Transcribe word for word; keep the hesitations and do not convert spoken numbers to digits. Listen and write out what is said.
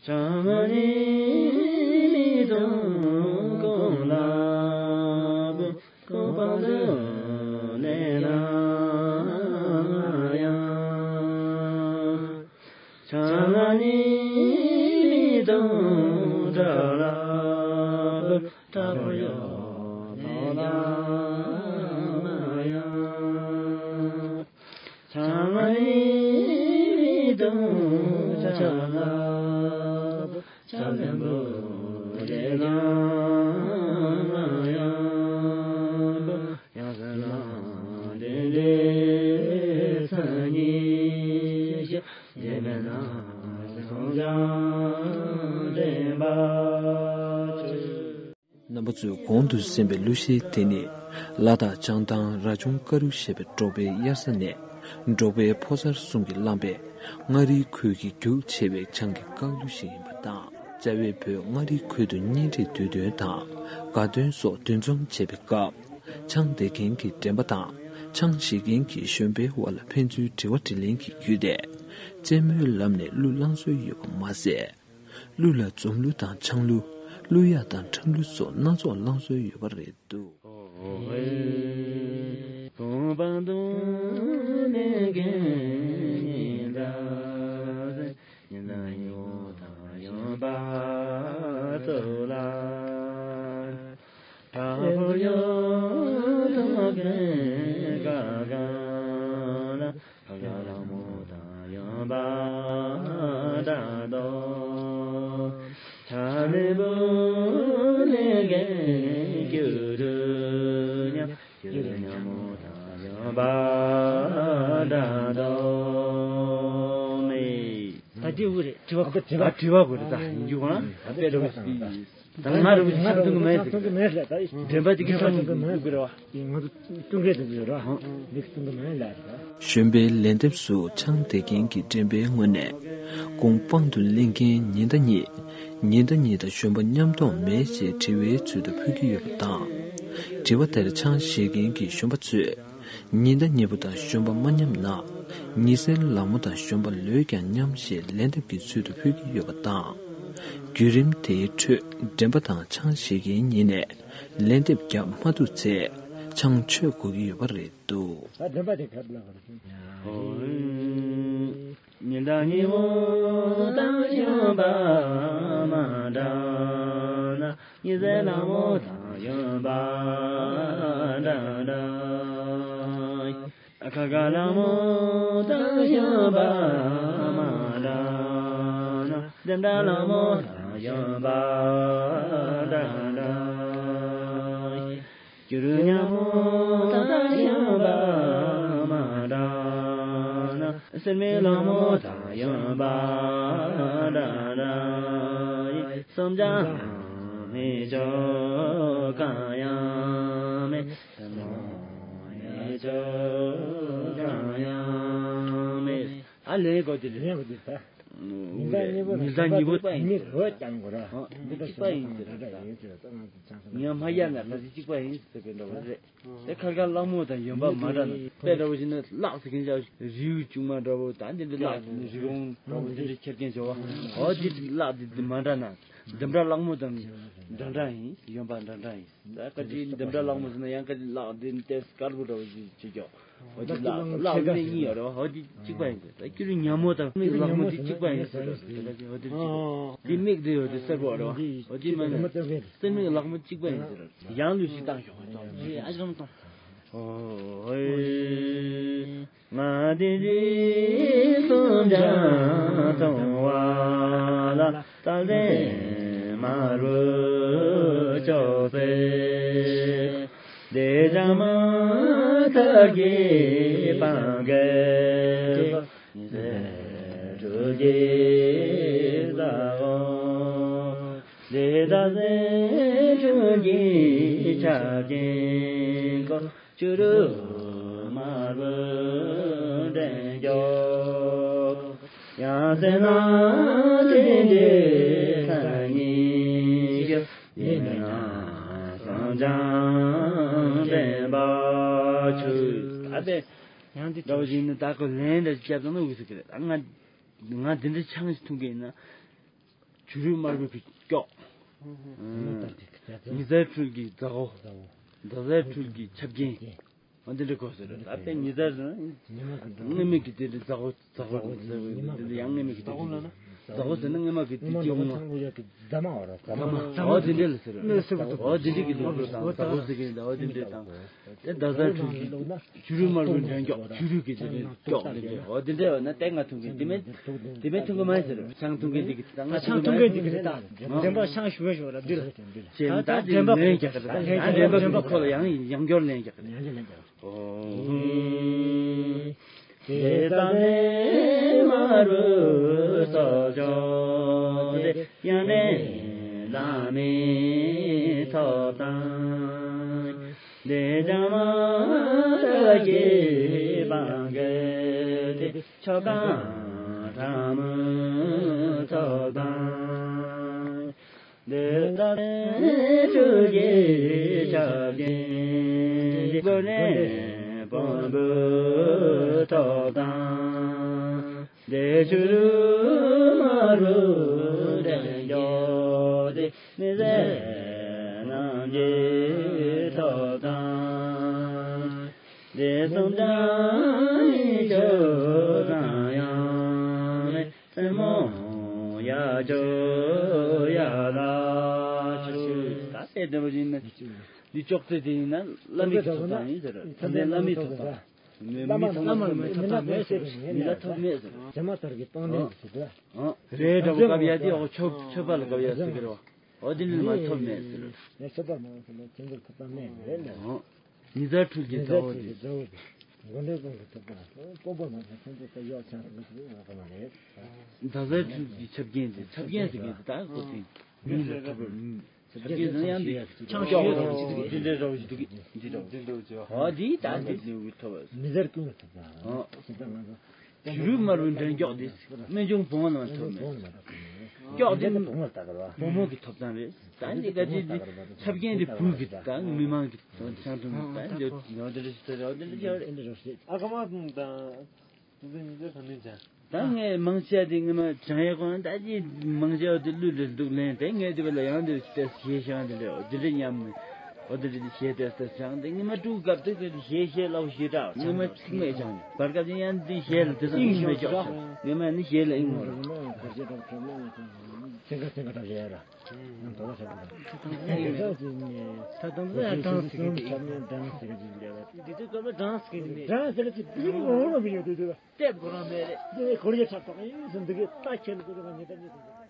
བྱང་ཉིད་མི་སྟོང་གང་ལ་བུ། གང་བར་དུ་གནས་ན་ཡང་། བྱང་ཉིད་མི་སྟོང་བྲག་ལ་བུ། བྲག་ཕུག་ཡོད་ན་ཡང་། བྱང་ཉིད་མི་སྟོང་བྲག་ལ་བུ། ཕྱག་ལེན་པོ་དེ་ན་ཡང་བུ། ཡང་སེ་ན་དེ་འདྲའི་མཚན་ཉིད་ཤེས། དེ་མེད་ན་སངས་རྒྱས་དྲན་པ་ཆོས། རྣམ་པ་ཚོས་གོང་དུ་གསན་པའི་གླུ་གཞས་དེ་ནི་ལ་དྭགས་བྱང་ཐང་ར་ཆུང་ཀ་རུ་ཞེས་པའི་འབྲོག་པའི་དབྱར་ས་ནས་འབྲོག་པའི་ཕོ་གསར་གསུམ་གྱིས་བླངས་པའི་མངའ་རིས་ཁུལ་གྱི་རྒྱུགས་ཆེ་བའི་ཆང་གི་རྐང་གླུ་ཞིག་ཡིན་པ་དང་། རྩ་བའི་བོད་མངའ་རིས་ཁུལ་དུ་གཉེན་སྒྲིག་དུས་སྟོན་དང་དགའ་སྟོན་སོགས་འདུ་འཛོམས་བྱེད་པའི་སྐབས། ཆང་འདེབས་མཁན་གྱི་འདྲེན་པ་དང་ཆང་བཞེས་མཁན་གྱི་གཞོན་པའི་དབར་ལ་ཕན་ཚུན་དྲི་བ་དྲིས་ལན་གྱི་བརྒྱུད་དེ། རྩེད་མོའི་ལམ་ནས་གླུ་བླངས་སྲོལ་ཡོད་པ་མ་ཟད། གླུ་ལ་འཛོམས་གླུ་དང་ཆང་གླུ། གླུ་གཡག་དང་ཁྲམ་གླུ་སོགས་སྣ་ཚོགས་བླངས་སྲོལ་ཡོད་པ་རེད་འདུག། གོང་བར་དུ་གནས་མཁན་ཉི་ཟླ་ཟེར། ཉི་ཟླ་ཉི་འོད་དང་གཞོན་པ་ཚོ་ལ། བྲག་ཕུག་ཡོད་དང་གང་གང་ལ། ཁ་ཁ་ལ་མོ་དང་གཞོན་པ་འདྲ་འདུག། ཆ་ནས་བུ་ནས་གན་སྐྱུ་རུ་ཉ་སྐྱུ་རུ་ཉ་མོ་དང་གཞོན་པ་འདྲ་འདུག་མེད། ད་དེ་བུ་རེད། དྲི་བ་ད་དྲི་བ་ད་དྲི་བ་བུ་རེད། ད་ཡིན་རྒྱུ་གང་ད་དཔེ་འགྲོ་གི་ད་ང་རུ་ཤ་ཐུང་གི་མེད་ཟེར། འགྲེམས་པ་དེ་གི་ཤ་ཐུང་གི་མེད་ཟེར། ང་ཚོ་ཀྲུང་གོའི་དུ་ཡོད་ར། འདི་གི་ཐུང་གི་མེད་ལ། གཞོན་པའི་ལན་འདེབས་སུ་ཆང་འདེབས་མཁན་གྱི་འགྲེམས་པའི་ངོས་ནས་གོང་དཔང་དུ་ལེན་མཁན་ཉི་ཟླ་གཉིས། ཉི་ཟླ་གཉིས་དང་གཞོན་པ་མཉམ་གཏོང་མེད་ཅེས་དྲི་བའི་ཚུལ་དུ་ཕུལ་གྱི་ཡོད་པ་དང་། དྲི་བ་དེར་ཆང་བཞེས་མཁན་གྱི་གཞོན་པ་ཚོས། ཉི་ཟླ་གཉིས་པོ་དང་གཞོན་པ་མ་མཉམ་ན། ཉི་ཟེར་ལ་མོ་དང་གཞོན་པ་ལོས་ཀྱང་མཉམ་ཞེས་ལན་འདེབས་ཀྱི་ཚུལ་དུ་ཕུལ་གྱི་ཡོད་པ་དང་། བརྒྱུད་རིམ་དེའི་ཁྲོད་འགྲེམས་པ་དང་ཆང་བཞེས་མཁན་གཉིས་ནས་ལན་འདེབས་བརྒྱབ་མ་ཐུབ་ཚེ་ཆང་མཆོད་དགོས་ཀྱི་ཡོད་པ་རེད་འདུག། ད་འགྲེམས་པ་དེ་གབ་ལ་གར། ཉི་ཟླ་ཉི་འོད་དང་གཞོན་པ་མ་འདྲ་ན། ཉི་ཟེར་ལ་མོ་དང་གཞོན་པ་འདྲ་འདྲ། ཁ་ཁ་ལ་མོ་དང་གཞོན་པ་མ་འདྲ་ན། འདྲེ་འདྲ་ལ་མོ་དང་གཞོན་པ་འདྲ་འདྲ། སྐྱུ་རུ་ཉ་མོ་དང་གཞོན་པ་མ་འདྲ་ན། སེར་མོའི་ལ་མོ་དང་གཞོན་པ་འདྲ་འདྲ་ཡིན། སེམས་ཅན་མི་ཆོག་གང་ཡང་མེད། སེར་མོ་མི་ཆོག་གང་ཡང་མེད། ཨ་ལས་གོ་དེ་ལས་གོ་དེ་ད། ཉི་ཟླ་གཉིས་པོ་ཉི་ཟླ་གཉིས་པོ་ཉི་འོད་ཀྱང་གོ་ར། འདི་གཅིག་པ་ཡིན་ཟེར་ར། ཉི་མ་ཡར་ན་ལ་གཅིག་པ་ཡིན་ཟེར་པའི་འདྲ་བ་རེད། དེ་ཁར་ཁར་གླང་མོ་དང་གཞོན་པ་མ་འདྲ་ན་དཔེ་འདྲ་བོ་ཞིག་ན་གླགས་ཟེར་མཁན་ཅག་རིའུ་ཆུང་མ་འདྲ་བོ་ད་འདི་འདྲ་གླགས་ཟེར་ན་རི་བོང་འདྲ་བོ་འདི་འདྲ་ཁྱེར་མཁན་ཅག་བ། འོ་འདི་གླགས་འདི་འདི་མ་འདྲ་ན་འདི་འདྲ་གླང་མོ་དང་འདྲ་འདྲ་ཡིན། གཞོན་པ་འདྲ་འདྲ་ཡིན། ད་ཀ་ཅི་འདི་འདྲ་གླང་མོ་ཟེར་ན་ཡང་ཀ་ཅི་གླགས་འདི་ཏེ་དཀར་པོ་འདྲ་བོ་ཞིག་བྱེད་ཀྱོག་འོ་འདི་གླགས་གླགས་མིག་གཉིས་ཡོད་རེད་བ། འོ་འདི་གཅིག་པ་ཡིན་ཟེར། ད་ཁྱོད་རང་ཉ་མོ་དང་མིག་གླགས་མོ་འདི་གཅིག་པ་ཡིན་ཟེར་རེད། འོ་འདི་གཅིག་འདི་མིག་འདི་ཡོད་འདི་སེར་པོ་རེད་བ། འོ་འདི་མ་ནི་སེར་མིག་གླགས་མོ་གཅིག་པ་ཡིན་ཟེར། ཡང་ལུས་ཤིག་བཏང་ཤོག་ཨ་ཅམ་བཏང་། ཨོ་ཧོ། ང་དེ་རིང་གསུམ་ཆ་མཐོང་བ་ལ། རྟག་ལས་མ་རུ་ཅོག་ཙེ། དེ་ཅང་མ་ཐར་གྱི་པང་གེ། ཉི་ཟེར་གྲུ་གི་ས་འོག། དེ་ད་ཟེར་གྲུ་གི་ཆ་རྐྱེན་གོ། ཅུ་རུ་མ་བུ་འདྲེན་མགྱོགས། ཡང་སེ་ན་དེ་འདྲའི་ས་ཉིད་ཞུ། ཡིན་ན་སང་ཅང་དྲན་པ་ཆུ། ད་དེ་ཡང་དེ་འདྲ་བ་ཞིག་ནི་ད་ཁོ་ལན་འདྲ་ཞིག་བརྒྱབ་ཙང་ན་འུ་ཟིག་གི་རེད། ད་ང་ང་འདི་འདྲ་ཆང་ཞིག་འཐུང་གི་ཡིན་ན། བྱུ་རུ་དམར་པོའི་སྐྱོགས། ཉི་ཟེར་འཕྲུལ་གྱི་མཛའ་བོ། ཟླ་ཟེར་འཕྲུལ་གྱི་ཆབ་རྒྱན། འོ་འདི་འདྲ་གོ་ཟེར། ད་དཔེ་ཉི་ཟེར་ཟེར་ན་སྔ་མའི་གི་དེ་འདྲ་མཛའ་བོ། མཛའ་བོ་ཟེར་བའི་འདི་འདྲ་ཡང་སྔ་མའི་གི་དེ་འདྲ། མཛའ་བོ་ཟེར་ན་སྔ་མ་གི་དེ་སྐྱེ་བོ་ང་། འོ་འདི་འདྲ་ལ་ཟེར། འོ་འདི་འདྲ་གི་ལུགས་སྲོལ་དང་མཛའ་བོ་ཟེར་གི་འདྲ། འོ་འདི་འདྲ་དང་། དེ་ཟླ་ཟེར་འཕྲུལ་གྱི་བྱུ་རུ་དམར་པོའི་འགྲན་སྐྱོགས། བྱུ་རུ་གི་དེ་འདྲ་སྐྱོགས་ལས་འདྲ། འོ་འདི་འདྲ་ཡོད་ན་ལྟས་ང་ཐུང་གི་དེ་མེད། དེ་མེད་ཐུང་གི་མ་ཟེར། ཆང་འཐུང་མཁན་དེ་གི་ད་ང་ཆང་འཐུང་མཁན་དེ་གི་རེད་ད། འདྲེན་པ་ཆང་ཞུ་བ་ཞུ་བ་ལ་འདི་ལ། ཞེས་ད་ད་འདྲེན་པ་ལེན་རྒྱག་གི་རེད། ད་འདྲེན་པ་ཁོ་ལ་ཡང་ཡང་སྐྱོར་ལེན་རྒྱག་གི་རེད། ཨོ། དེ་ལྟར་ནས་མ་རུ་སོ་ཅོག་དེ་ཡང་ནས་ལ་མི་ཐོབ་དང་། དེ་ལྟར་མ་རུ་སྐྱེས་པ་གལ་ཏེ་ཆོག་གང་ཕྲ་མོ་ཐོབ་དང་། འདི་ལྟར་ཆུ་སྐྱེས་ཆབ་ཀྱི་སྒོ་ནས་བོན་པོ་ཐོབ་དང་། འདི་ཆུ་རུ་མ་རུ་འདྲེན་མགྱོགས་ཏེ་མི་ཟད་རྣམས་ཀྱི་ཐོབ་དང་། འདི་གསུམ་ཀྱང་ཡིད་ཆོས་དང་ཡང་མེད། སེར་མོ་ཡ་ཅོ་ཡ་ལ་ཆུ། ད་དེ་འདྲ་བ་ཡིན་ན། འདི་ཅོག་ཙེ་དེ་ཡིན་ན་བླ་མའི་ཐོབ་ཐང་ཡིན་ཟེར། ད་ལྟའི་བླ་མའི་ཐོབ་ཐང་། མི་མི་ཐོབ་ཐང་མེད་ཟེར། མི་ལ་ཐོབ་མེད་ཟེར། རྗེས་མ་ལྟར་གྱི་སྟོང་ལྡན་ཟེར་གི་རེད། འདྲ་བོ་སྐབས་ཡ་དེ་འོ་ཆོས་ཆོས་པ་ལ་སྐབས་ཡ་ཟེར་གི་རེད་བ། འོ་དེ་ནི་མ་ཐོབ་མེད་ཟེར། ངས་ཆོས་པ་མ་ཡིན་ཟེར་ན་ཁྱེད་ཚོར་ཐོབ་ཐང་མེད་རེད་ལ། ཉི་ཟེར་འཕྲུལ་གྱི་མཛའ་བོ་དེ། མཛའ་བོ་དེ། དགོན་སྡེ་ཀུན་གྱི་ཐོབ་ཐང་། སྤོབས་པ་མ་བྱུང་ཁྱེད་ཚོ་ད་གཡོག་ཆང་སོང་ཟེར་ཡོང་གི་མ་རེད། ཟླ་ཟེར་འཕྲུལ་གྱི་ཆབ་རྒྱན་དེ། ཆབ་རྒྱན་ཟེར་གྱི་ད་ཁོ་ཚོའི་མིང་ལ་ཐོབ་པར། ཆབ་རྒྱན་ཟེར་ན་ཡང་འདི་ཆང་ཤོག་འདི་འདྲ་འདྲ་བོ་ཞིག་འདུག་འདི་འདྲ་འདྲ་བོ་ཞིག་འདུག་འདི་འདྲ་བོ། འདི་འདྲ་བོ་ཅིག་ཨོ་འདི་ད་འདི་འདྲ་བོ་ཐོབ་པ། མི་ཟེར་ཀུན་ལ་ཐོབ་པ། ཨོ། ཞེས་ད་ང་ཚོ། བྱུ་རུ་དམར་པོའི་འགྲན་སྐྱོགས་འདི་སྨན་ཆུང་བུ་མོ་ལ་ཐོབ་མེད། སྐྱོགས་འདི་བུ་མོ་ལ་ཐོབ་པ། བུ་མོ་གི་ཐོབ་ཐང་རེད། ད་འདི་ག་ཅི་འདི་ཆབ་རྒྱན་འདི་བུ་གི་ད་མི་མང་གི་ཆང་འཐུང་ད་འདི་ཡོད་འདི་རེད་ཟེར་ཡོད་འདི་རེད་ཟེར། ཨ་ཁ་མ་དང་། ད་ངས་མང་ཆེ་བ་དེ་ངས་མ་བྱང་ཡས་གོང་ད་ཅི་མང་ཆེ་བ་དེ་བླུད་ལས་འདུག་ལན་དེ་ངས་དེ་བ་ལ་ཡང་དེ་ཏེ་ཞེས་བྱང་དེ་ལས་འོ་དེ་འདྲ་སྙམ་ནས་འོ་དེ་འདྲ་ཞེས་ཏེ་ཏེ་བྱང་དེ་ངས་མ་དྲུག་སྐབས་དེ་དེ་ཞེས་ཞེས་ལབ་ཞེས་དྲག་ངས་མ་ཚིག་མེད་བྱང་བར་སྐབས་དེ་ཡང་དེ་ཞེས་ལ་དེ་ཚོ་ཨིང་མེད་ཅོག་ངས་མ་ནི་ཞེས་ལ་ཨིང་མོ་ར། ཚེ་འགའ་ཚེ་འགའ་འདྲ་ཞེས་ར། ད་དང་པོ་ཡང་གྲངས་ཟེར་གི་འདུག་འདི་ཚོ་སྐབས་ལ་གྲངས་ཟེར་གི་འདུག་གྲངས་ཟེར་ལ་ཅི་འདི་མི་ངོ་ལ་མི་ཡོད་དུས་དུས་ལ། ལྟས་གོ་རང་མེད་རེད། འདི་ནི་གོ་རྒྱ་ཆགས་ཐོག་ཡིན་ཟིན་འདི་གི་ལྟ་ཁྱེད་ནི་གོ་རྒྱ་ང་ཉེ་ལྟ་ཉེ་ཟིན་འདུག